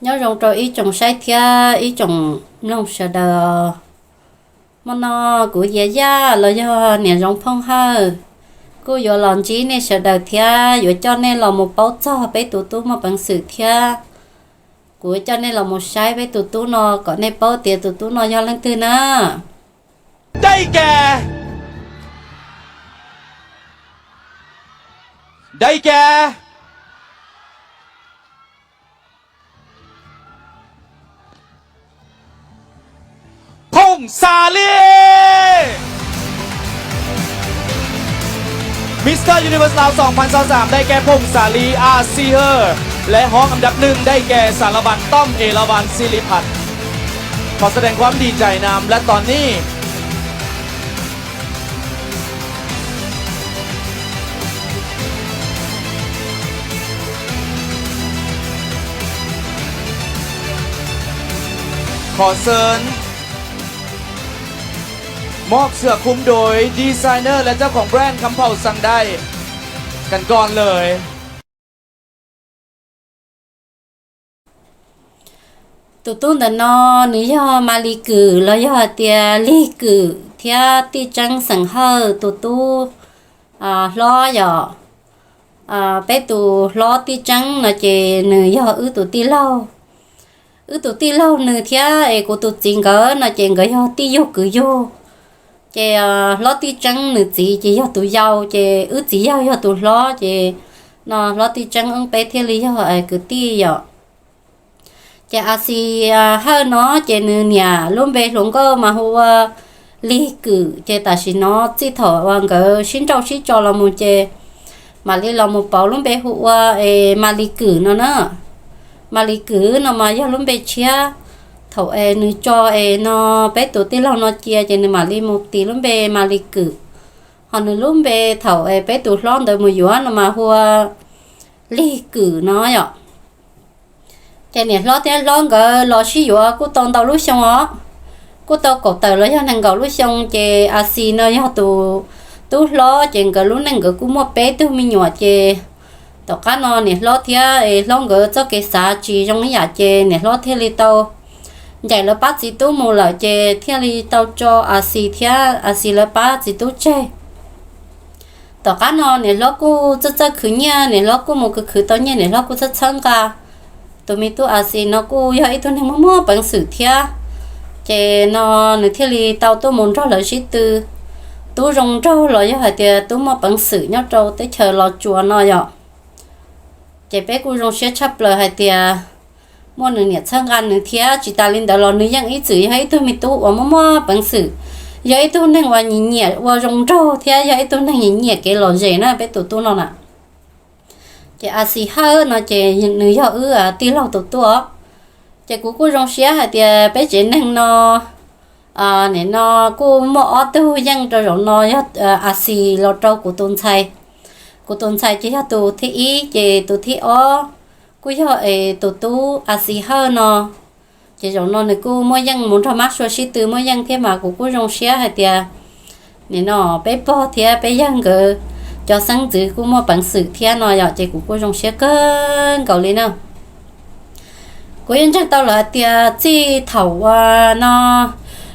Nyob zoo rau ib tsoom saib thiab ib tsoom mloog sawv daws. Hmo no kuv Yias Yaj los yog niam Zoov Phooj Hawj kuj yuav los ntsib nej sawv daws thiab yuav coj nej los mus paub txog peb tus tub muaj peev xwm thiab kuv yuav coj nej los mus saib peb tus tub no kom nej paub tias tus tub no yog leej twg na. ได้แก่ ได้แก่ พงษ์สาลี Mister Universe ลาว สองพันยี่สิบสาม ได้แก่ พงษ์สาลี อาซีเฮอร์ และห้องอันดับหนึ่ง ได้แก่ สารวัตรต้อม เอราวัณ ศิริพัฒน์ ขอแสดงความดีใจนำ และตอนนี้ ขอเชิญ มอบเสื้อคลุมโดยดีไซเนอร์และเจ้าของแบรนด์คำเผ่าซังได้กันก่อนเลย Tus tub ntawm no nws yog Malis Kwm los yog hais tias Lis Kwm thiab Tij Tseeb xeem Hawj tus tub hlob yom. Peb tus hlob Tij Tseeb no ces nws yog wb tus tij laug. Wb tus tij laug nws thiab es kuv tus txiv nkawd no ces nkawd yog tij yug kwv yug. Ces hlob Tij Tseeb nws txiv ces yog tus yau, ces wb txiv yawg yog tus hlob, ces no hlob Tij Tseeb wb peb thiaj li yog kwv tij yom. Ces Asis Hawj no ces nws niam lub npe hluas nkauj mas hu ua Lis Kwm, ces tam sim no txij thaum uas nkawd sib nrauj sib tso los mus ces mam li los mus pauv lub npe hu ua Malis Kwm no na. Malis Kwm no mas yog lub npe tshiab, thaum es nws tso es no peb tus tij laug no cia ces nws mam li mus tis lub npe Malis Kwm. Ho nws lub npe thaum es peb tus hlob ntawd mus yuav no mas hu ua Lis Kwm no yom. Ces niam hlob thiab hlob nkawd los sib yuav kuj tau ntau lub xyoo os, kuj tau kaum tawm los yog nees nkaum lub xyoo. Ces Asis no yog tus tub hlob, ces nkawd lub neej nkawd kuj muaj peb tug me nyuam. Ces tom qab no niam hlob thiab hlob nkawd txoj kev xav tsis zoo ib yam, ces niam hlob thiaj li tau ncaim lawv pab txiv tub mus lawm, ces thiaj li tau tso Asis thiab Asis lawv pab txiv tub tseg. Tom qab no niam hlob kuj txawj txawj khwv nyiaj, niam hlob kuj mus khwv khwv tau nyiaj, niam hlob kuj txhawb txhawb nqa. Tus me tub Asis no kuj yog ib tug neeg muaj muaj peev xwm thiab, ces no nws thiaj li tau tuaj mus nrog lawv sib tw. Tub zoo nraug los yog hais tias tub muaj peev xwm nyob rau teb chaws Los Tsuas no yom. Ces peb kuj zoo siab tshaj plaws hais tias muaj nws niam txhawb nqa nws thiab. Tsis tas li ntawd los nws yeej ib txwm yog ib tug me tub uas muaj muaj peev xwm, yog ib tug neeg uas nyiam nyiam ua zoo nraug thiab yog ib tug neeg nyiam nyiam kev lom zem na peb tus tub no na. Ces Asis Hawj no ces nws yog wb tij laug tus tub. Ces kuv kuj zoo siab hais tias peb tsev neeg no nim no kuj muaj ob tug yeej rau zaum no yog Asis los rau kuv tus ntxhais. Kuv tus ntxhais ces yog tus thib ib, ces tus thib ob kuj yog es tus tub Asis Hawj no. Ces zaum no nws kuj muaj yeej mus nrog mab sua sib tw muaj yeej thiab, mas kuv kuj zoo siab hais tias nim no peb pog thiab peb yawg nkawd cov xeeb ntxwv kuj muaj peev xwm thiab no yom, ces kuv kuj zoo siab kawg nkaus li na. Kuv yeej ntseeg tau lawm hais tias txij thaum uas no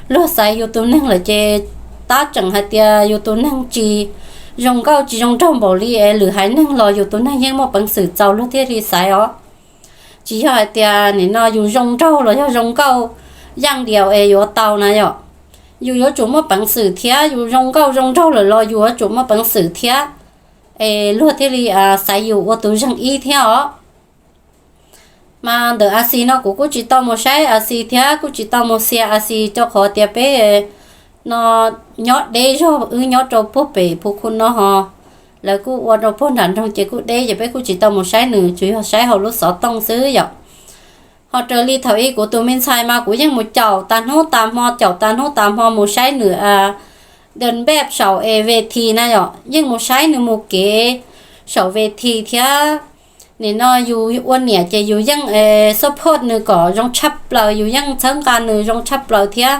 luag xaiv yus tus neeg lawm ces tab tseem hais tias yus tus neeg tsis zoo nkauj tsis zoo nraug npaum li es lwm haiv neeg los yus tus neeg yeej muaj peev xwm txaus luag thiaj li xaiv os. Tsis yog hais tias nim no yus zoo nraug los yog zoo nkauj yaj diaus es yuav tau na yom. Yus yuav tsum muaj peev xwm thiab, yus zoo nkauj zoo nraug lawm los yus yuav tsum muaj peev xwm thiab, es luag thiaj li xaiv yus ua tus zeeg ib thiab os. Mas ntawm Asis no kuv kuj tsis tau mus saib Asis thiab kuj tsis tau mus xia Asis rau qhov tias peb no nyob deb zog, wb nyob rau puag pem Phu Khu no ho, lawv kuj ua rau puag nram nroog ces kuj deb, ces peb kuj tsis tau mus saib nws, tsuas yog saib hauv lub xov tooj xwb yom. Ho raws li thaum ub kuv tus me ntxhais mas kuv yeej mus caum tas hnub tas hmo, caum tas hnub tas hmo mus saib nws, de npej saum es ve thi na yom, yeej mus saib nws mus kev saum ve thi thiab. Nim no yus ua niam ces yus yeej support nws kom zoo tshaj plaws, yus yeej txhawb nqa nws zoo tshaj plaws thiab.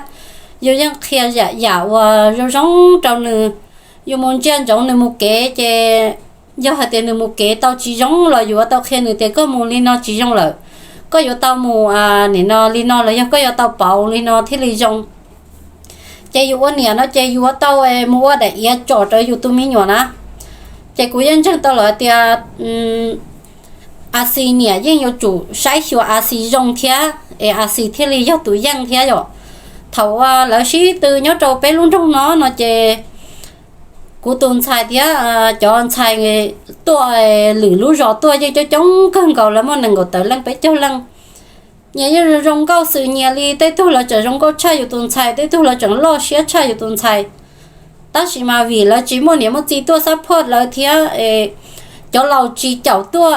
Yus yeej qhia yam yam uas zoo zoo rau nws. Yus mus ntsia ntsoov nws mus kev ces yog hais tias nws mus kev tau tsis zoo los yus yuav tau qhia nws tias koj mus li no tsis zoo lawm, koj yuav tau mus nim no li no los yog koj yuav tau pauv li no thiaj li zoo. Ces yus ua niam no ces yuav tau mus ua daim iav tsom rawv yus tus me nyuam na. Ces kuv yeej ntseeg tau lawm tias a xis niam yeej yuav tsum saib xyuas a xis zoo thiab es a xis thiaj li yog tus yeej thiab yom. Thaum uas lawv sib tw nyob rau peb lub nroog no no ces kuv tus ntxhais thiab cov ntxhais tuaj lwm lub zos tuaj yeej coob coob kawg nkaus, lawv muaj nees nkaum tawm leej peb caug leej. Nyias yeej zoo nkauj xws nyias li, tej tug lawv tseem zoo nkauj tshaj yus tus ntxhais, tej tug lawv tseem loj siab tshaj yus tus ntxhais. Tab sis mas vim lawv tsis muaj niam muaj txiv tuaj xab phoj lawv thiab cov laus tsis caum tuaj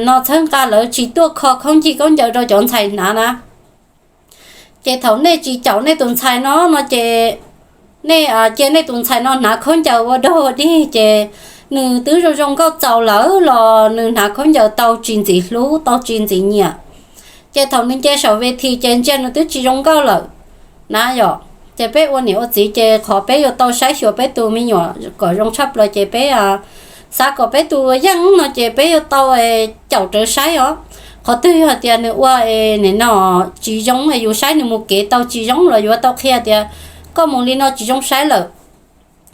no txhawb nqa lawv tsis tuaj kho khaub ncaws khaub ncaws rau cov ntxhais hnav na. Ces thaum nej tsis caum nej tus ntxhais no no ces nej cia nej tus ntxhais no hnav khaub ncaws ua dog ua dig ces nws twb zoo zoo nkauj txaus lawm los nws hnav khaub ncaws tau tsis ntxim hlub tau tsis ntxim nyiam. Ces thaum nws nce saum ve thi ces ntsia nws twb tsis zoo nkauj lawm na yom. Ces peb ua niam ua txiv ces qhov peb yuav tau saib xyuas peb tus me nyuam kom zoo tshaj plaws ces peb xav kom peb tus yeej no ces peb yuav tau caum rawv saib os. Qhov twg yog hais tias nws ua nim no tsis zoo es yus saib nws mus kev tau tsis zoo los yuav tau qhia tias koj mus li no tsis zoo saib lawm.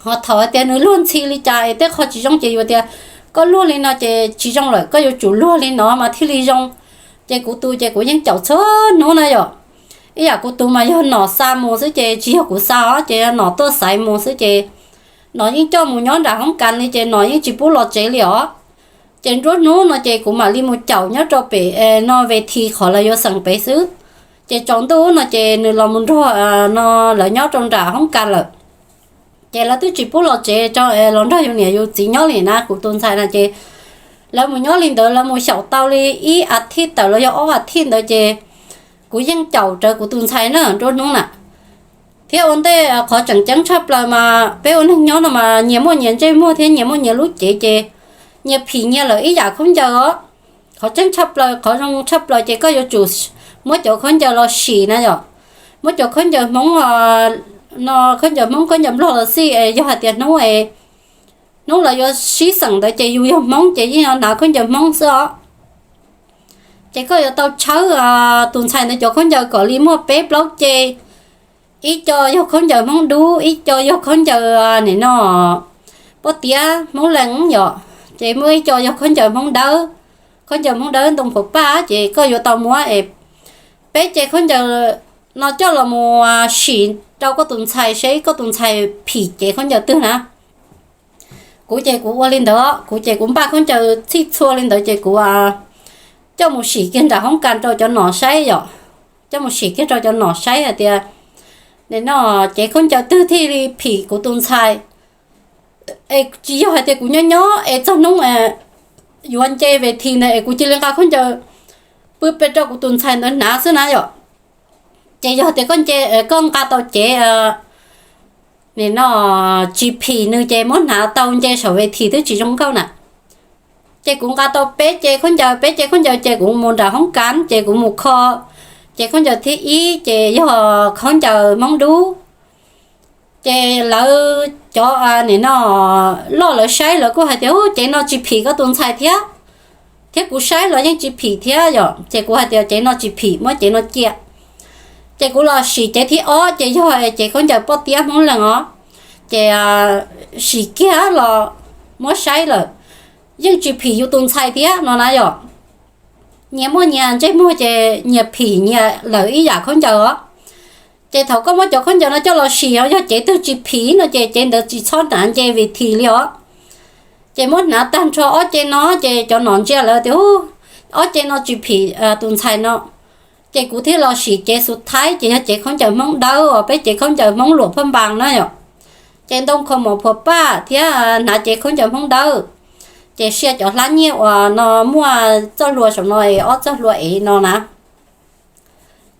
Ho thaum hais tias nws luag ntxhi li cas es tej qho tsis zoo ces yus tias koj luag li no ces tsis zoo lawm, koj yuav tsum luag li no mas thiaj li zoo. Ces kuv tus ces kuv yeej caum txhua hnub na yom. Ib yam kuv tus mas yog nom xa mus xwb ces tsis yog kuv xa os, ces yog nom tuaj xaiv mus xwb ces nom yeej coj mus nyob nram hoob kas li ces nom yeej tsis pub los tsev li os. Ces nruab hnub no ces kuv mam li mus caum nyob rau pem no ve thi qhov lawv yuav xeem pem xwb. Ces tsaus ntuj no ces nws los mus nrog no lawv nyob rau nram hoob kas lawm. Ces lawv twb tsis pub los tsev, los nrog yus niam yus txiv nyob li na, kuv tus ntxhais na ces lawv mus nyob li ntawd, lawv mus xyaum tau li ib a thiv tawm los yog ob a thiv ntawd ces kuv yeej caum rawv kuv tus ntxhais na nruab hnub na. Thiab ua ntej qhov tseem ceeb tshaj plaws mas peb ua neeg nyob no mas nyias muaj nyias ntsej muag thiab nyias muaj nyias lub cev ces nyias phim nyias lawm ib yam khaub ncaws os. Qhov tseeb tshaj plaws qhov zoo tshaj plaws ces koj yuav tsum muab cov khaub ncaws los sim na yom. Muab cov khaub ncaws Hmoob no, khaub ncaws Hmoob khaub ncaws Nplog los xij, yog hais tias hnub hnub lawv yuav sib xeem ntawd ces yus yog Hmoob ces yeej yuav hnav khaub ncaws Hmoob xwb os. Ces koj yuav tau tshawb tus ntxhais ntawd cov khaub ncaws kom li muaj peb plaub ce. Ib co yog khaub ncaws Hmoob dub, ib co yog khaub ncaws nim no pob tiab Hmoob lees yom, ces muaj ib co yog khaub ncaws Hmoob dawb, khaub ncaws Hmoob dawb ntoo phuam paj, ces koj yuav tau muab es peb ce khaub ncaws no coj los mus sim rau koj tus ntxhais seb koj tus ntxhais phim cev khaub ncaws twg na. Kuv ces kuv ua li ntawd, kuv ces kuv npaj khaub ncaws txhij txhua li ntawd ces kuv coj mus sim kiag nram hoob kas rau cov nom saib yom. Coj mus sim kiag rau cov nom saib hais tias nim no cev khaub ncaws twg thiaj li phim kuv tus ntxhais. Es tsis yog hais tias kuv nyob nyob es txog hnub yuav nce ve thi ntawd es kuv cia li nqa khaub ncaws pw pem rau kuv tus ntxhais ntawd hnav xwb na yom. Ces yog tias koj nce, koj nqa tau cev nim no tsis phim nws ces muab hnav tau nce saum ve thi twb tsis zoo nkauj na. Ces kuv nqa tau peb ce khaub ncaws, peb ce khaub ncaws ces kuv mus nram hoob kas ces kuv mus kho. Ces khaub ncaws thib ib ces yog khaub ncaws Hmoob dub. Ces lawv cov nim no loj lawv saib lawv kuj hais tias cev no tsis phim koj tus ntxhais thiab. Thiab kuv saib los yeej tsis phim thiab yom, ces kuv hais tias cev no tsis phim, muab cev no cia. Ces kuv los sim cev thib ob ces yog cev khaub ncaws pob tiab Hmoob lees os. Ces sim kiag los muab saib lawm, yeej tsis phim yus tus ntxhais thiab no na yom. Nyias muaj nyias ntsej muag ces nyias phim nyias lawm ib yam khaub ncaws os. Ces thaum koj muab cov khaub ncaws no coj los sim os, yog cev twg tsis phim no ces cev ntawd tsis txhob hnav nce ve thi li os. Ces muab hnav tag nrho ob ce no ces cov nom ntsia lawv tias ob ce no tsis phim tus ntxhais no. Ces kuv thiaj los sim cev xus thaib ces yog cev khaub ncaws Hmoob dawb uas peb cev khaub ncaws Hmoob luam phaj npas na yom. Ces ntoo kho mom phuam paj thiab hnav cev khaub ncaws Hmoob dawb. Ces sia cov hlab nyiaj uas no muaj txoj hlua saum no es ob txoj hlua ev no na.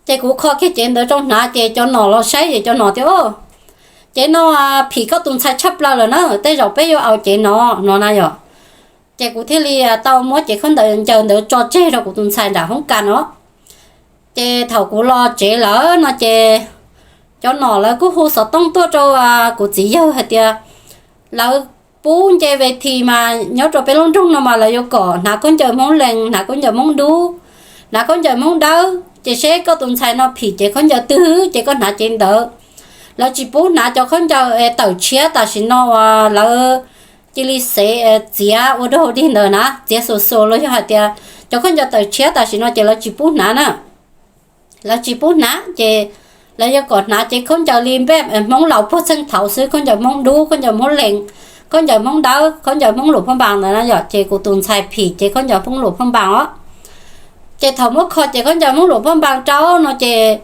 Ces kuv kho kiag cev ntawd rau hnav ces cov nom los saib ces cov nom tias cev no phim koj tus ntxhais tshaj plaws lawm na, tej zaum peb yuav au cev no no na yom. Ces kuv thiaj li tau muab cev khaub ncaws ntawd tso tseg rau kuv tus ntxhais nram hoob kas no. Ces thaum kuv los tsev lawm no ces cov nom lawv kuj hu xov tooj tuaj rau kuv txiv yawg hais tias lawv pub nce ve thi mas nyob rau peb lub nroog no mas lawv yuav kom hnav khaub ncaws Hmoob lees, hnav khaub ncaws Hmoob dub, hnav khaub ncaws Hmoob dawb, ces seb koj tus ntxhais no phim cev khaub ncaws twg ces koj hnav cev ntawd. Lawv tsis pub hnav cov khaub ncaws tawm tshiab tam sim no uas lawv cia li xev txiav ua dog dig ntawd na, txiav xuas xuas los yog hais tias cov khaub ncaws tawm tshiab tam sim no ces lawv tsis pub hnav na. Lawv tsis pub hnav ces lawv yuav kom hnav cev khaub ncaws li npej Hmoob laus puag txheej thaud xwb, khaub ncaws Hmoob dub, khaub ncaws Hmoob lees, khaub ncaws Hmoob dawb, khaub ncaws Hmoob Luam Phaj Npas ntawd na yom. Ces kuv tus ntxhais phim cev khaub ncaws Hmoob Luam Phaj Npas os. Ces thaum muab kho cev khaub ncaws Hmoob Luam Phaj Npas rau no ces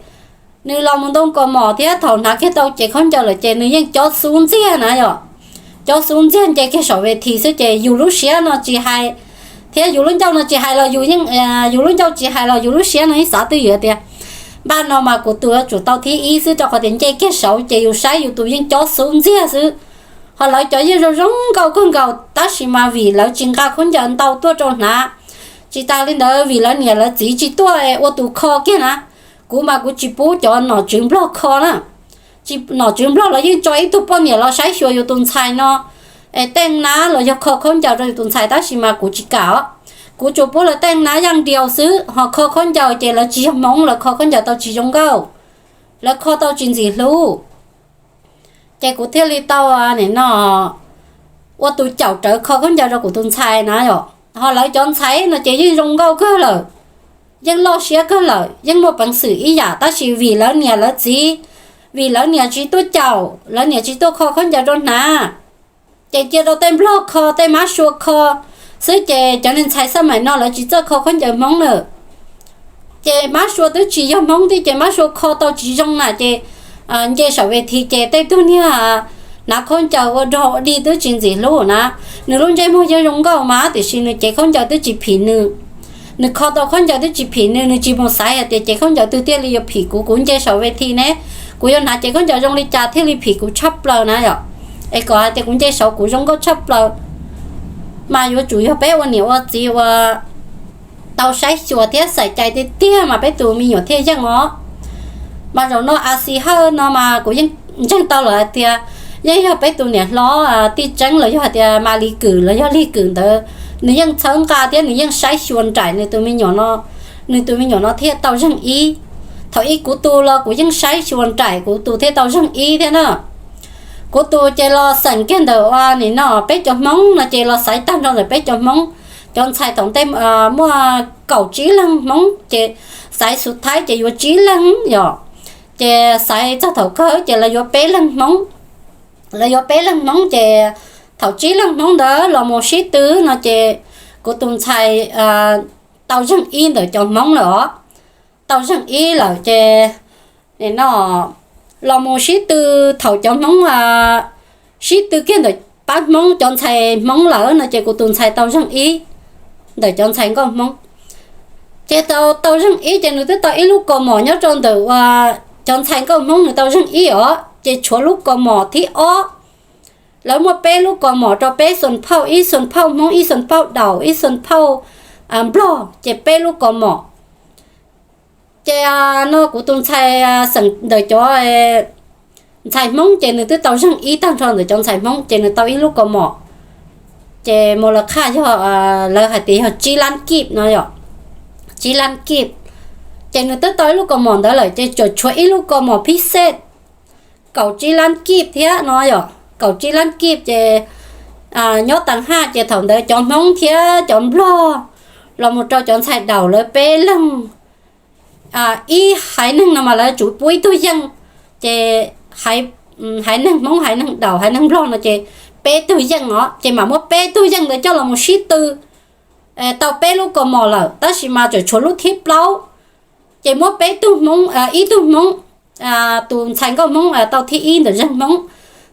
nws los mus ntoo kaus mom thiab thaum hnav kiag tau cev khaub ncaws lawm ces nws yeej cob xub ntxiag na yom. Cob xub ntxiag nce kiag saum ves this xwb ces yus lub siab no tsis hais thiab yus lub ncauj no tsis hais los yus yeej, yus lub ncauj tsis hais los yus lub siab no yeej xav twj ywm tias npaj no mas kuv tus yuav tsum tau thib ib xwb rau qhov tias nce kiag saud ces yus saib yus tus yeej cob xub ntxiag xwb. Ho lawv cov yeej zoo zoo nkauj kawg nkaus tab sis mas vim lawv tsis nqa khaub ncaws ntau tuaj rau hnav, tsis tas li ntawd vim lawv niam lawv txiv tsis tuaj ua tus kho kiag na. Kuv mas kuv tsis pub cov nom tswv Nplog kho na. Nom tswv Nplog los yeej tso ib tug poj niam los saib xyuas yus tus ntxhais no es tej nab los yog kho khaub ncaws rau yus tus ntxhais tab sis mas kuv tsis kam os. Kuv tsuas pub lawv tej nab yaj diau xwb, ho kho khaub ncaws ces lawv tsis yog Hmoob, lawv kho khaub ncaws tau tsis zoo nkauj, lawv kho tau tsis ntxim hlub. Ces kuv thiaj li tau nim no ua tus caum rawv kho khaub ncaws rau kuv tus ntxhais na yom. Ho lawv cov ntxhais no ces yeej zoo nkauj kawg lawm, yeej loj siab kawg lawm, yeej muaj peev xwm ib yam tab sis vim lawv niam lawv txiv, vim lawv niam tsis tuaj caum, lawv niam tsis tuaj kho khaub ncaws rau hnav, ces cia rau tej Nplog kho, tej Mab Sua kho xwb ces cov niag ntxhais xab maim no lawv tsis txawj kho khaub ncaws Hmoob lawm. Ces Mab Sua twb tsis yog Hmoob thiab ces Mab Sua kho tau tsis zoo na ces nce saum ves this ces tej tug niag hnav khaub ncaws ua dog ua dig twb tsis ntxim hlub na. Nws lub ntsej muag yeej zoo nkauj mas tiam sis nws cev khaub ncaws twb tsis phim nws, nws kho tau khaub ncaws twb tsis phim nws, nws tsis mus xaiv hais tias cev khaub ncaws twg thiaj li yuav phim kuv, kuv nce saum ves this ne, kuv yuav hnav cev khaub ncaws zoo li cas thiaj li phim kuv tshaj plaws na yom. Es kom hais tias kuv nce saud kuv zoo nkauj tshaj plaws mas yuav tsum yog peb ua niam ua txiv ua tau saib xyuas thiab xaiv cai tiag tiag mas peb tus me nyuam thiaj yeej os. Mas zaum no A Xis Hawj no mas kuv yeej ntseeg tau lawm hais tias yeej yog peb tus niam hlob Tij Tseeb los yog hais tias Mas Lis Kwm los yog Lig Kwm ntawd, nws yeej txhawb nqa thiab nws yeej saib xyuas nraim nws tus me nyuam no, nws tus me nyuam no thiaj tau zeeg ib. Thaum ub kuv tus los kuv yeej saib xyuas nraim kuv tus thiaj tau zeeg ib thiab na. Kuv tus ces los xeem kiag ntawm ua nim no peb cov Hmoob no ces los xaiv tag nrho ntawm peb cov Hmoob. Cov ntxhais thaum ntej muaj kaum tsib leeg Hmoob ces xaiv xub thaib ces yuav tsib leeg yom. Ces xaiv txog thaum kawg ces lawv yuav peb leeg Hmoob. Lawv yuav peb leeg Hmoob ces thaum tsib leeg Hmoob ntawd los mus sib tw no ces kuv tus ntxhais tau zeeg ib ntawm cov Hmoob lawm os. Tau zeeg ib lawm ces no los mus sib tw, thaum cov Hmoob sib tw kiag ntawm pab Hmoob cov ntxhais Hmoob lawm no ces kuv tus ntxhais tau zeeg ib ntawm cov ntxhais nkauj Hmoob. Ces tau tau zeeg ib ces nws twb tau ib lub kaus mom nyob rau ntawm ua cov ntxhais nkauj Hmoob nws tau zeeg ib os ces tshuav lub kaus mom thib ob. Lawv muaj peb lub kaus mom rau peb xus phauj, ib xus phauj Hmoob, ib xus phauj Daus, ib xus phauj Nplog ces peb lub kaus mom. Ces no kuv tus ntxhais xeem ntawm cov ntxhais Hmoob ces nws twb tau zeeg ib tag nrho ntawm cov ntxhais Hmoob ces nws tau ib lub kaus mom. Ces mus lawv qhaj yog, lawv hais tias yog tsib lab kib no yom, tsib lab kib. Ces nws twb tau ib lub kaus mom ntawd lawm ces tseem tshuav ib lub kaus mom phib xej kaum tsib lab kib thiab no yom, kaum tsib lab kib ces nyob tas haj ces thaum ntawd cov Hmoob thiab cov Nplog los mus rau cov ntxhais Daus lawv peb leeg, ib haiv neeg no mas lawv tsuas pub ib tug yeej, ces haiv neeg Hmoob, haiv neeg Daus, haiv neeg Nplog no ces peb tug yeej os ces mam muab peb tug yeej ntawd coj los mus sib tw tau peb lub kaus mom lawm tab sis mas tseem tshuav lub thib plaub. Ces muab peb tug Hmoob, ib tug Hmoob, tus ntxhais nkauj Hmoob tau thib ib ntawm zeeg Hmoob,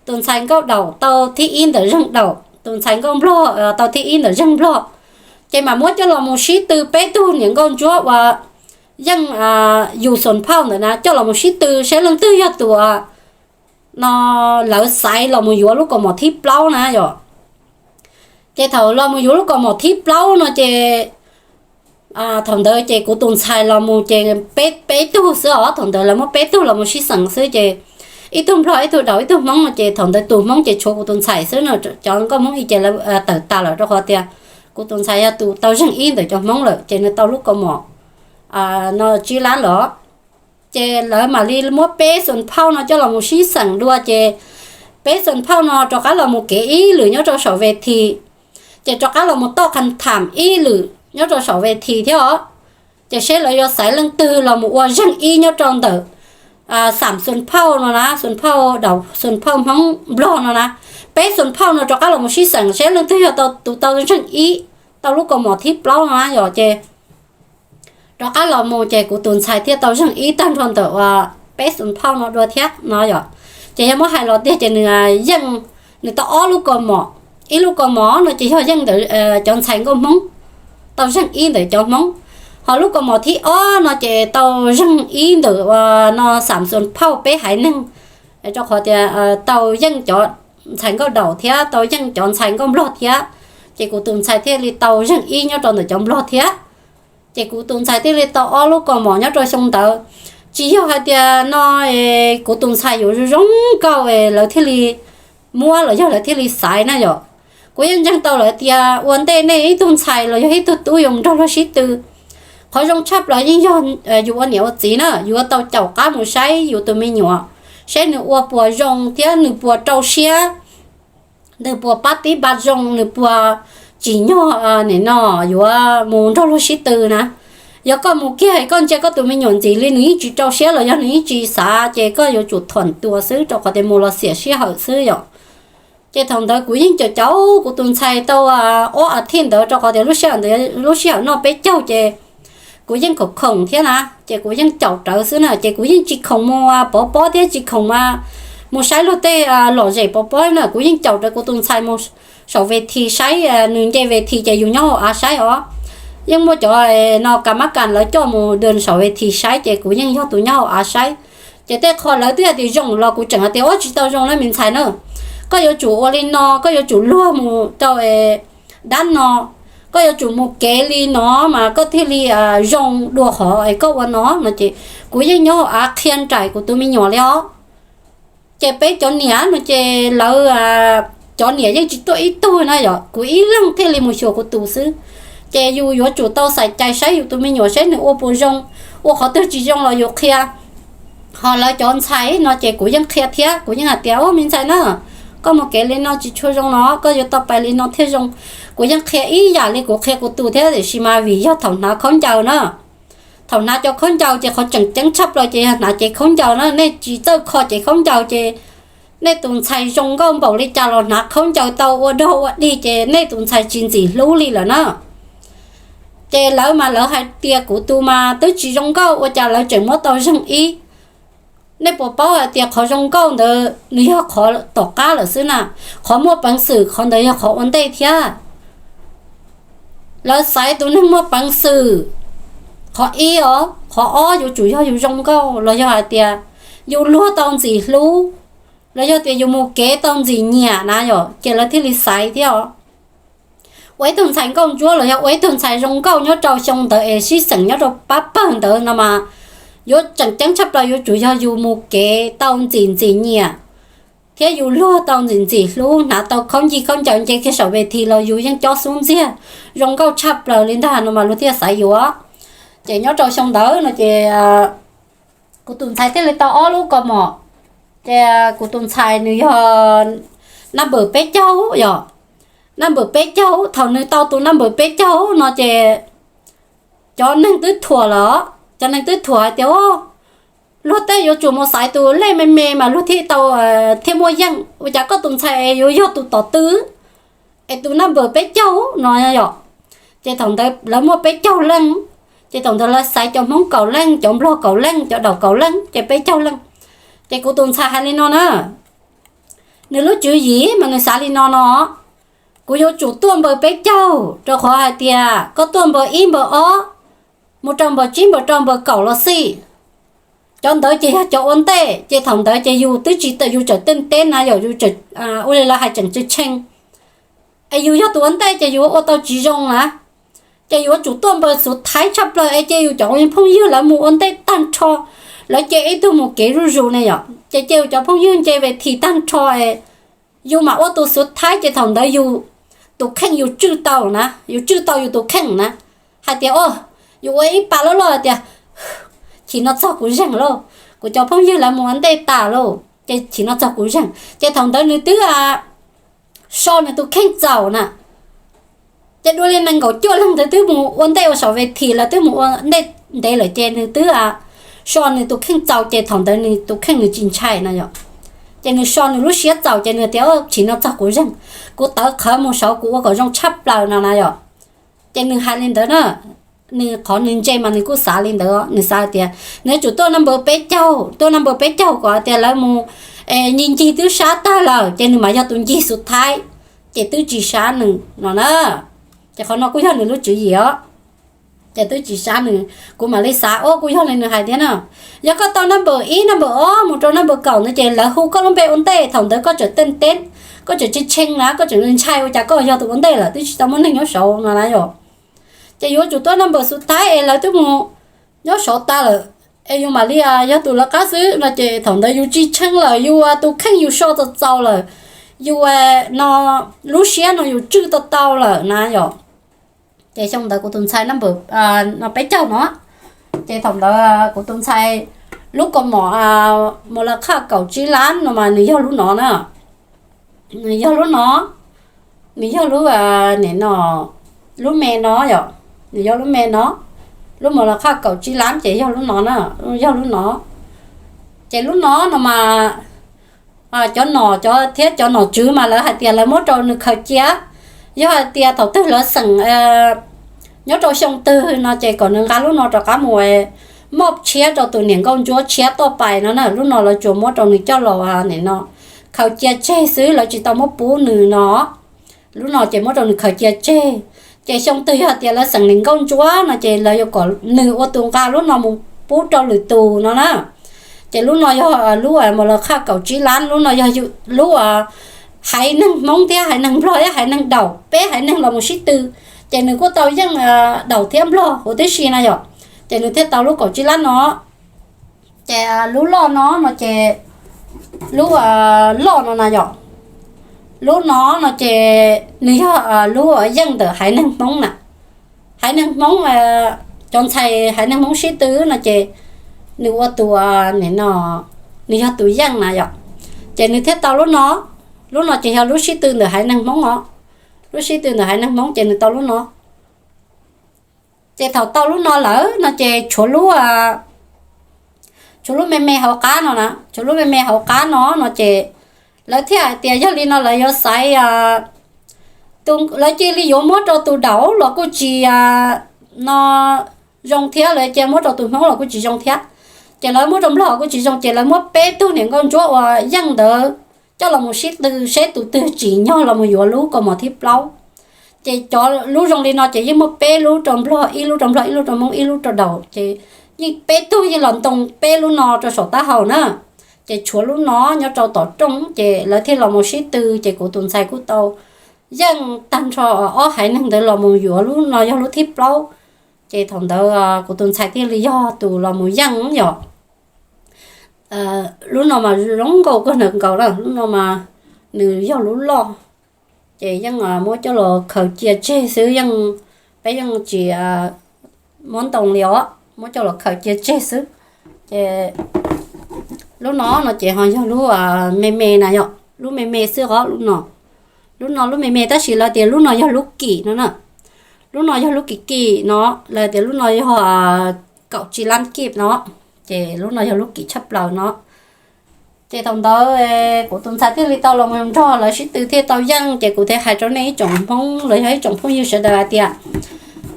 tus ntxhais nkauj Daus tau thib ib ntawm zeeg Daus, tus ntxhais nkauj Nplog tau thib ib ntawm zeeg Nplog. Ces mam muab coj los mus sib tw peb tug niam nkauj ntsuab uas yeej yus xus phauj ntawd na coj los mus sib tw saib leej twg yog tus no lawv xaiv los mus yuav lub kaus mom thib plaub na yom. Ces thaum los mus yuav lub kaus mom thib plaub no ces thaum ntawd ces kuv tus ntxhais los mus ces peb, peb tug xwb os, thaum ntawd lawv muab peb tug los mus sib xeem xwb ces ib tug Nplog, ib tug Daus, ib tug Hmoob no ces thaum ntawd tus Hmoob ces tshuav kuv tus ntxhais xwb no, cov nkauj Hmoob ib ces lawv tawm tas lawm rau qhov tias kuv tus ntxhais yog tus tau zeeg ib ntawm cov Hmoob lawm ces nws tau lub kaus mom no tsib lab los. Ces lawv mam li muab peb xuas phauj no coj los mus sib xeem dua ces peb xuas phauj no rov qab los mus kev ib lwm nyob rau saum ves thi, ces rov qab los mus toj qha tham ib lwm nyob rau saum ves thi thiab os. Ces seb lawv yuav xaiv leej twg los mus ua zeeg ib nyob rau ntawm xam xuas phauj no na, xuas phauj daum xuas phauj Hmoob Nplog no na. Peb xuas phauj no rov qab los mus sib xeem seb leej twg yog tau tus tau zeeg ib, tau lub kaus mom thib plaub no na yom. Ces rov qab los mus ces kuv tus ntxhais thiaj tau zeeg ib tag nrho ntawm uas peb xuas phauj no dua thiab no yom. Ces yog muab hais los tiag ces nws yeej, nws tau ob lub kaus mom, ib lub kaus mom no ces yog yeej ntawm cov ntxhais nkauj Hmoob, tau zeeg ib ntawm cov Hmoob, ho lub kaus mom thib ob no ces tau zeeg ib ntawm uas no xam xuas phauj peb haiv neeg, rau qhov tias tau yeej cov ntxhais nkauj daum thiab tau yeej cov ntxhais nkauj Nplog thiab, ces kuv tus ntxhais thiaj li tau zeeg ib nyob rau ntawm cov Nplog thiab. Ces kuv tus ntxhais thiaj li tau ob lub kaus mom nyob rau xyoo ntawd. Tsis yog hais tias no kuv tus ntxhais yuav zoo zoo nkauj lawv thiaj li muab los yog lawv thiaj li xaiv na yom. Kuv yeej ntseeg tau lawv tias ua ntej nej ib tug ntxhais los yog ib tug tub yuav mus nrog luag sib tw, qhov zoo tshaj plaws yeej yog yus ua niam ua txiv na, yuav tau caum qab mus saib yus tus me nyuam, saib nws ua puas zoo thiab nws puas rau siab, nws puas pab tib npa zoo, nws puas tsim nyog nim no yuav mus nrog luag sib tw na. Yog koj mus kiag koj ntsia koj tus me nyuam ntxim li nws yeej tsis rau siab los yog nws yeej tsis xav ces koj yuav tsum thuam tua xwb rau qhov tias mus los xiam sij hawm xwb yom. Ces thaum ntawd kuv yeej caum caum kuv tus ntxhais tau ob as thiv ntawd rau qhov tias lub sij hawm ntawd lub sij hawm noj peb caug ces kuv yeej khoom khoom thiab na, ces kuv yeej caum rawv xwb na, ces kuv yeej tsis khoom mus pov pob thiab tsis khoom mus saib luag tej lom zem pov pob na, kuv yeej caum rawv kuv tus ntxhais mus saum ves thi saib, nws nce ves thi ces yus nyob hauv av saib os. Yeej muaj cov no kas mab kas lawv coj mus dua saum ves thi saib ces kuv yeej yog tus nyob hauv av saib. Ces tej qho lawv twb hais tias zoo los kuv tseem hais tias ua tsis tau zoo na me ntxhais na, koj yuav tsum ua li no, koj yuav tsum luag mus rau dab no, koj yuav tsum mus kev li no mas koj thiaj li zoo dua qhov es koj ua no no ces kuv yeej nyob hauv av qhia nraim kuv tus me nyuam li os. Ces peb cov niam no ces lawv, cov niam yeej tsis tuaj ib tug na yom, kuv ib leeg thiaj li mus xyuas kuv tus xwb. Ces yus yuav tsum tau xaiv cai saib yus tus me nyuam saib nws ua puas zoo, ua qhov twg tsis zoo los yus qhia. Ho lawv cov ntxhais no ces kuv yeej qhia thiab, kuv yeej hais tias o me ntxhais na, koj mus kev li no tsis tshua zoo no, koj yuav tau pais li no thiaj zoo. Kuv yeej qhia ib yam li kuv qhia kuv tus thiab tiam sis mas vim yog thaum hnav khaub ncaws na, thaum hnav cov khaub ncaws ces qhov tseem ceeb tshaj plaws ces yog hnav cev khaub ncaws na, nej tsis txawj kho cev khaub ncaws ces nej tus ntxhais zoo nkauj npaum li cas los hnav khaub ncaws tau ua dog ua dig ces nej tus ntxhais tsis ntxim hlub li lawm na. Ces lawv mas lawv hais tias kuv tus mas twb tsis zoo nkauj ua cas lawv tseem muab tau zeeg ib. Nej puas paub hais tias qhov zoo nkauj ntawd nws yog qhov tom qab lawm xwb na, qhov muaj peev xwm qhov ntawd yog qhov ua ntej thiab. Lawv xaiv tus neeg muaj peev xwm, qhov ib os, qhov ob yuav tsum yog yus zoo nkauj los yog hais tias yus luag tau ntxim hlub, los yog tias yus mus kev tau ntxim nyiam na yom, ces lawv thiaj li xaiv thiab os. Ua ib tug ntxhais nkauj ntsuab los yog ua ib tug ntxhais zoo nkauj nyob rau xyoo ntawd es sib xeem nyob rau pab pawg ntawd no mas, yuav tseem ceeb tshaj plaws yuav tsum yog yus mus kev tau ntxim ntxim nyiam, thiab yus luag tau ntxim ntxim hlub, hnav tau khaub ncig khaub ncaws nce kiag saum ves thi los yus yeej cob xub ntxiag, zoo nkauj tshaj plaws li ntag no mas luag thiaj xaiv yus. Ces nyob rau xyoo ntawd no ces kuv tus ntxhais thiaj li tau ob lub kaus mom. Ces kuv tus ntxhais nws yog naj npawm peb caug yom, naj npawm peb caug. Thaum nws tau tus naj npawm peb caug no ces cov neeg twb thuam lawm, cov neeg twb thuam hais tias luag tej yuav tsum mus xaiv tus lej me me mas luag thiaj tau, thiaj muaj yeej, ua cas koj tus ntxhais yuav yog tus tom tw es tus naj npawm peb caug no yom. Ces thaum ntawd lawv muaj peb caug leej, ces thaum ntawd lawv xaiv cov Hmoob kaum leej, cov Nplog kaum leej, cov daum kaum leej, ces peb caug leej. Ces kuv tus ntxhais hais li no na, nws lub tswv yim mas nws xav li no no, kuv yuav tsum tuaj npawg peb caug, rau qhov hais tias koj tuaj npawg ib npawg ob mus rau npawg tsib npawg rau npawg kaum los xij, cov ntawd ces yog cov ua ntej, ces thaum ntawd ces yus twb tsis tawm, yus tseem tej teb na yom, yus tseem, ua li lawv hais tseem tshee tshee, es yus yog tus ua ntej ces yus ua tau tsis zoo na. Ces yuav tsum tuaj npawg xuv thaib tshaj plaws es cia yus cov phooj ywg lawv mus ua ntej tag nrho, lawv cia ib tug mus kev zuj zus ne yom, ces cia yus cov phooj ywg nce ves thi tag nrho es yus mam ua tus xuv thaib, ces thaum ntawd yus tus kheej yus tswj tau na, yus tswj tau yus tus kheej na, hais tias o, yus ua ib pas loj loj tias, chim no txog kuv zeeg lauj, kuv cov phooj ywg lawv mus ua ntej tas lauj, ces chim no txog kuv zeeg. Ces thaum ntawd nws twb so nws tus kheej txaus na. Ces dua li nees nkaum cuaj leeg ntawd twb mus ua ntej ua saum ve thim, lawv twb mus ua ntej ntev lawm ces nws twb so nws tus kheej txaus, ces thaum ntawd nws tus kheej nws tsis ntshai na yom. Ces nws so nws lub siab txaus ces nws tias, chim no txog kuv zeeg, kuv tawv qhawv mus saud kuv ua kom zoo tshaj plaws no na yom. Ces nws hais li ntawd na, nws qhov nws ntse mas nws kuj xav li ntawd, nws xav tias nws yuav tsum tuaj number peb caug, tuaj number peb caug kom tias lawv mus ncig ncig twb sab tag lawm ces nws mam yog tus ncig xub thaib, ces twb tsis sab nws no na. Ces qhov no kuj yog nws lub tswv yim os. Ces twb tsis sab nws, kuv mam li xav ua kuj yog li nws hais thiab na. Yog koj tau number ib, number ob mus rau number kaum ntawd ces lawv hu koj lub npe ua ntej, thaum ntawd koj tseem teej teb, koj tseem tsis tshee na, koj tseem ntshai ua cas koj yog tus ua ntej lawm twb tsis tau muaj neeg nyob saud no na yom. Ces yuav tsum tuaj number xub thaib es lawv twb mus nyob saud tas lawm, es yus mam li yog tus lawv qab xwb no ces thaum ntawd yus tsis tshee lawm, yus tus kheej yus so txaus txaus lawm, yus no lub siab no yus tswj tau tau lawm na yom. Ces xyoo ntawd kuv tus ntxhais number no peb caug no, ces thaum ntawd kuv tus ntxhais lub kaus mom mus lawv qhaj kaum tsib lab no mas nws yog lub no na. Nws yog lub no, nws yog lub, nim no, lub me no yom, nws yog lub me no, lub mus lawv qhaj kaum tsib lab ces yog lub no na, yog lub no. Ces lub no no mas cov nom cov thiab cov nom tswv mas lawv hais tias lawv muab rau nws khaws cia. Yog hais tias thaum twg lawv xeem nyob rau xyoo twg no ces kom nws nqa lub no rov qab mus moj tshiab rau tus niam nkauj ntsuab tshiab toj pais no na, lub no lawv tsuas muab rau nws coj los nim no khaws cia tseg xwb, lawv tsis tau muab pub nws no. Lub no ces muab rau nws khaws cia tseg. Ces xyoo twg yog tias lawv xeem niam nkauj ntsuab no ces lawv yuav kom nws ua tus nqa lub no mus pub rau lwm tus no na. Ces lub no yog lub mus lawv qhaj kaum tsib lab, lub no yog lub haiv neeg Hmoob thiab haiv neeg Nplog thiab haiv neeg Daum, peb haiv neeg los mus sib tw. Ces nws kuj tau yeej Daum thiab Nplog huv tib si na yom, ces nws thiaj tau lub kaum tsib lab no. Ces lub loj no no ces, lub loj no na yom, lub no no ces nws yog lub yeej ntawm haiv neeg Hmoob na. Haiv neeg Hmoob, cov ntxhais haiv neeg Hmoob sib tw no ces nws ua tus, nim no, nws yog tus yeej na yom, ces nws thiaj tau lub no. Lub no ces yog lub sib tw ntawm haiv neeg Hmoob os, lub sib tw ntawm haiv neeg Hmoob ces nws tau lub no. Ces thaum tau lub no lawm no ces tshuav lub, tshuav lub me me hauv qab no na, tshuav lub me me hauv qab no no ces lawv thiaj hais tias yog li no lawv yuav xaiv, lawv cia li yuav muab rau tus Daum los kuj tsis, no, zoo thiab, lawv cia muab rau tus Hmoob los kuj tsis zoo thiab. Ces lawv muab rau Nplog kuj tsis zoo, ces lawv muab peb tug niam nkauj ntsuab uas yeej ntawd coj los mus sib tw seb tus twg tsim nyog los mus yuav lub kaus mom thib plaub. Ces cov lub zoo li no ces yeej muaj peb lub rau Nplog, ib lub rau Nplog, ib lub rau Hmoob, ib lub rau Daum, ces yeej peb tug yeej los ntoo peb lub no rau saum taub hau na. Ces tshuav lub no nyob rau tom rooj, ces lawv thiaj los mus sib tw, ces kuv tus ntxhais kuj tau yeej tag nrho ob haiv neeg ntawd los mus yuav lub no yog lub thib plaub. Ces thaum ntawd kuv tus ntxhais thiaj li yog tus los mus yeej yom. Lub no mas zoo nkauj kawg nkaus na, lub no mas nws yog lub loj, ces yeej muab coj los khaws cia tseg xwb, yeej, peb yeej tsis muab ntoo li os, muab coj los khaws cia tseg xwb. Ces lub no no ces ho yog lub me me na yom, lub me me xwb os lub no. Lub no lub me me tab sis lawv tias lub no yog lub kim no na. Lub no yog lub kim kim no, lawv tias lub no yog kaum tsib lab kib no, ces lub no yog lub kim tshaj plaws no. Ces thaum ntawd kuv tus ntxhais thiaj li tau los mus nrog lawv sib tw thiaj tau yeej, ces kuv thiaj hais rau nej ib tsoom Hmoob los yog ib tsoom phooj ywg sawv daws hais tias,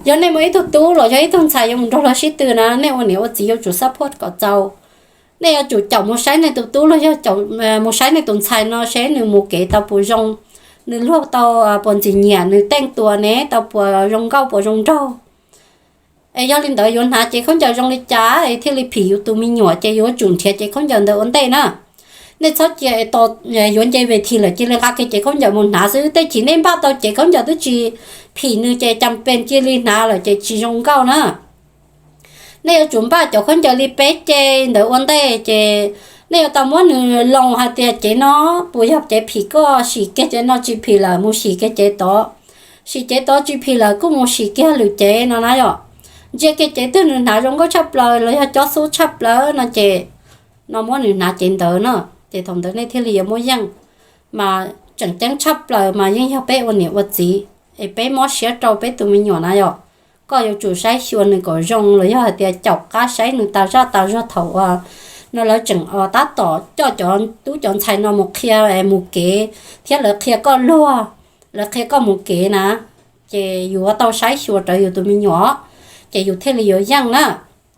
yog nej muaj ib tug tub los yog ib tug ntxhais yuav mus nrog lawv sib tw na, nej ua niam ua txiv yuav tsum support kom txaus. Nej yuav tsum caum mus saib nej tus tub los yog caum mus saib nej tus ntxhais no seb nws mus kev tau puas zoo, nws luag tau puas ntxim nyiam, nws teej tua ne tau puas zoo nkauj puas zoo nraug. Es yog li ntawd yuav hnav cev khaub ncaws zoo li cas es thiaj li phim yus tus me nyuam ces yuav tsum nrhiav cev khaub ncaws ntawd ua ntej na. Nej txhob cia es tos yuav nce ves thim lawm cia li nqa kiag cev khaub ncaws mus hnav xwb, tej chim nej npaj tau cev khaub ncaws twb tsis phim nws ces cas pes cia li hnav lawm ces tsis zoo nkauj na. Nej yuav tsum npaj cov khaub ncaws li peb ce ntawd ua ntej ces nej yuav tau muab nws loos hais tias cev no puas yog cev phim koj, sim kiag cev no tsis phim lawm mus sim kiag cev tod, sim cev tod tsis phim lawm kuj mus sim kiag lwm cev no na yom. ntsia kiag cev twg nws hnav zoo nkauj tshaj plaws los yog cob xub tshaj plaws no ces no muab nws hnav cev ntawd no, ces thaum ntawd nej thiaj li yuav muaj yeej. Mas tseem ceeb tshaj plaws mas yeej yog peb ua niam ua txiv es peb mob siab rau peb tus me nyuam na yom. Koj yuav tsum saib xyuas nws kom zoo los yog hais tias caum qab saib nws tas zaj tas zog thaum uas no lawv tseem tab tom coj cov tub cov ntxhais no mus qhia mus kev thiab lawv qhia koj luag, lawv qhia koj mus kev na, ces yus yuav tau saib xyuas rawv yus tus me nyuam, ces yus thiaj li yuav yeej na.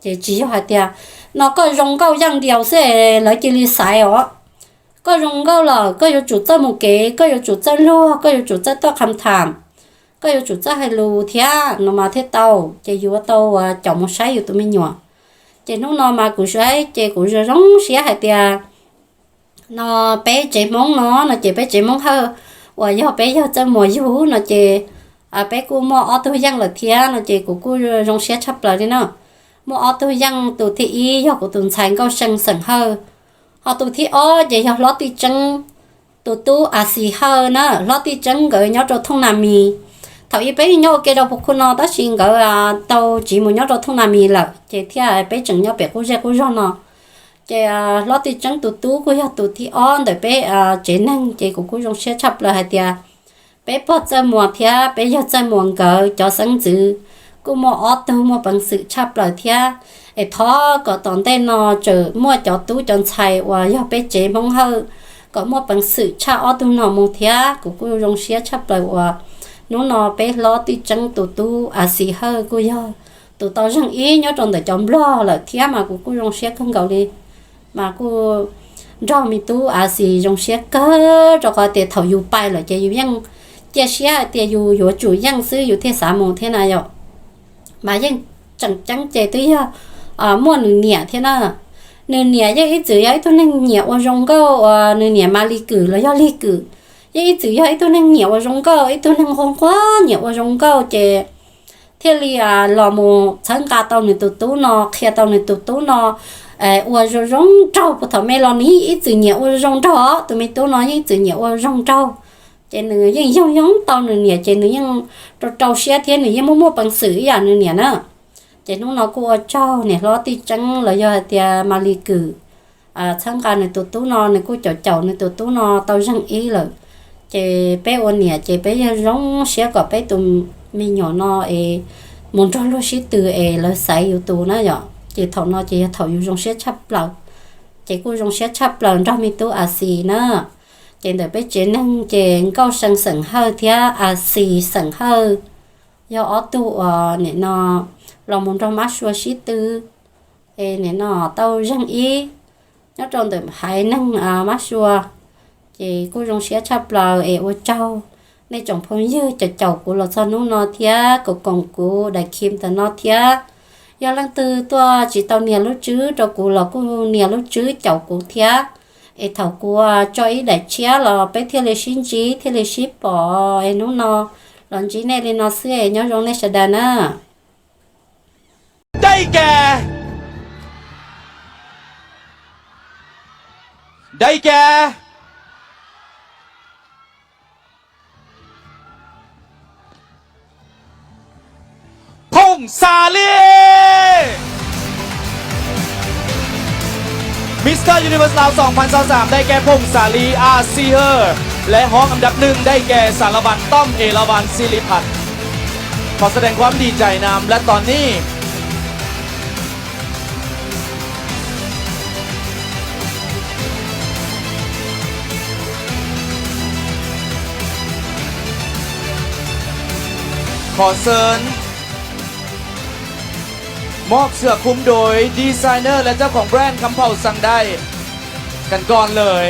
Ces tsis yog hais tias no koj zoo nkauj yeej diaus xwb lawv cia li xaiv os. Koj zoo nkauj lawm koj yuav tsum txawj mus kev, koj yuav tsum txawj luag, koj yuav tsum txawj toj kham tham, koj yuav tsum txawj hais lus thiab no mas thiaj tau. Ces yus yuav tau caum mus saib yus tus me nyuam. Ces hnub no mas kuv saib ces kuv zoo zoo siab hais tias no peb tsev Hmoob no no ces peb tsev Hmoob Hawj uas yog peb yawg Txawj Muas yug no ces peb kuj muaj ob tug yeej lawm thiab no ces kuv kuj zoo siab tshaj plaws li na. Muaj ob tug yeej, tus thib ib yog kuv tus ntxhais Nkauj See xeem Hawj, ho tus thib ob ces yog Hlob Tij Tseeb tus tub A Xis Hawj na. Hlob Tij Tseeb nkawd nyob rau Thooj Nas Mis. Thaum ub peb nyob ua ke rau Phuv Khu no tab sis nkawd tau tsiv mus nyob rau Thooj Nas Mis lawm ces thiaj peb tseem nyob pem qub zej qub zog no. Ces Hlob Tij Tseeb tus tub kuj yog tus thib ob ntawm peb tsev neeg ces kuv kuj zoo siab tshaj plaws hais tias peb pog Txawj Muas thiab peb yawg Txawj Muas nkawd cov xeeb ntxwv kuj muaj ob tug muaj peev xwm tshaj plaws thiab. Es thov kom tom ntej no tseem muaj cov tub cov ntxhais uas yog peb tsev Hmoob Hawj kom muaj peev xwm tshaj ob tug no mus thiab. Kuv kuj zoo siab tshaj plaws uas hnub no peb Hlob Tij Tseeb tus tub A Xis Hawj kuj yog tus tau zeeg ib nyob rau ntawm cov Nplog lawm thiab mas kuv kuj zoo siab kawg nkaus li. Mas kuj nrog me tub A Xis zoo siab kawg rau qhov tias thaum yus pais lawm ces yus yeej cia siab hais tias yus yuav tsum yeej xwb yus thiaj xav mus thiab na yom. Mas yeej tseem ceeb ces twb yog muaj nws niam thiab na. Nws niam yeej ib txwm yog ib tug neeg nyiam ua zoo nkauj uas nws niam mas Lis Kwm los yog Lig Kwm, yeej ib txwm yog ib tug neeg nyiam ua zoo nkauj, ib tug neeg nquag nquag nyiam ua zoo nkauj ces thiaj li los mus txhawb nqa tau nws tus tub no, qhia tau nws tus tub no ua zoo zoo nraug. Puag thaum me los nws yeej ib txwm nyiam ua zoo nraug os, tus me tub no yeej ib txwm nyiam ua zoo nraug. Ces nws yeej yoog yoog tau nws niam ces nws yeej rau rau siab thiab nws yeej muaj muaj peev xwm ib yam nws niam na. Ces hnub no kuj ua tsaug niam hlob Tij Tseeb los yog hais tias Mas Lis Kwm txhawb nqa nws tus tub no, nws kuj caum caum nws tus tub no tau zeeg ib lawm. Ces peb ua niam ces peb yeej zoo siab kom peb tus me nyuam no es mus nrog luag sib tw es lawv xaiv yus tus na yom. Ces thaum no ces yog thaum yus zoo siab tshaj plaws. Ces kuj zoo siab tshaj plaws nrog me tub A Xis na. Ces ntawm peb tsev neeg ces Nkauj See xeem Hawj thiab A Xis xeem Hawj yog ob tug uas nim no los mus nrog Mab Sua sib tw es nim no tau zeeg ib nyob rau ntawm haiv neeg Mab Sua. Ces kuj zoo siab tshaj plaws es ua tsaug nej tsoom phooj ywg caum caum kuv los txog hnub no thiab koom koom kuv daim khi ntawm no thiab. Yog leej twg tuaj tsis tau nias lub tswb rau kuv los kuj nias lub tswb caum kuv thiab. Es thaum kuv tso ib daim tshiab los peb thiaj li sib ntsib thiaj li sib pom. Es hnub no los ntsib nej li no xwb es nyob zoo nej sawv daws na. Dai Ke, Dai Ke, Phoo Xa Li. Mister Universe สองพันยี่สิบสาม ได้แก่ พงษ์สาลี อาซีเฮอร์ และ ห้องอันดับหนึ่ง ได้แก่ สารวัตร ต้อม เอราวัณ ศิริพัฒน์ ขอแสดงความดีใจนำ และตอนนี้ ขอเชิญ มอบเสื้อคลุมโดยดีไซเนอร์และเจ้าของแบรนด์คำเผ่าซังได้กันก่อนเลย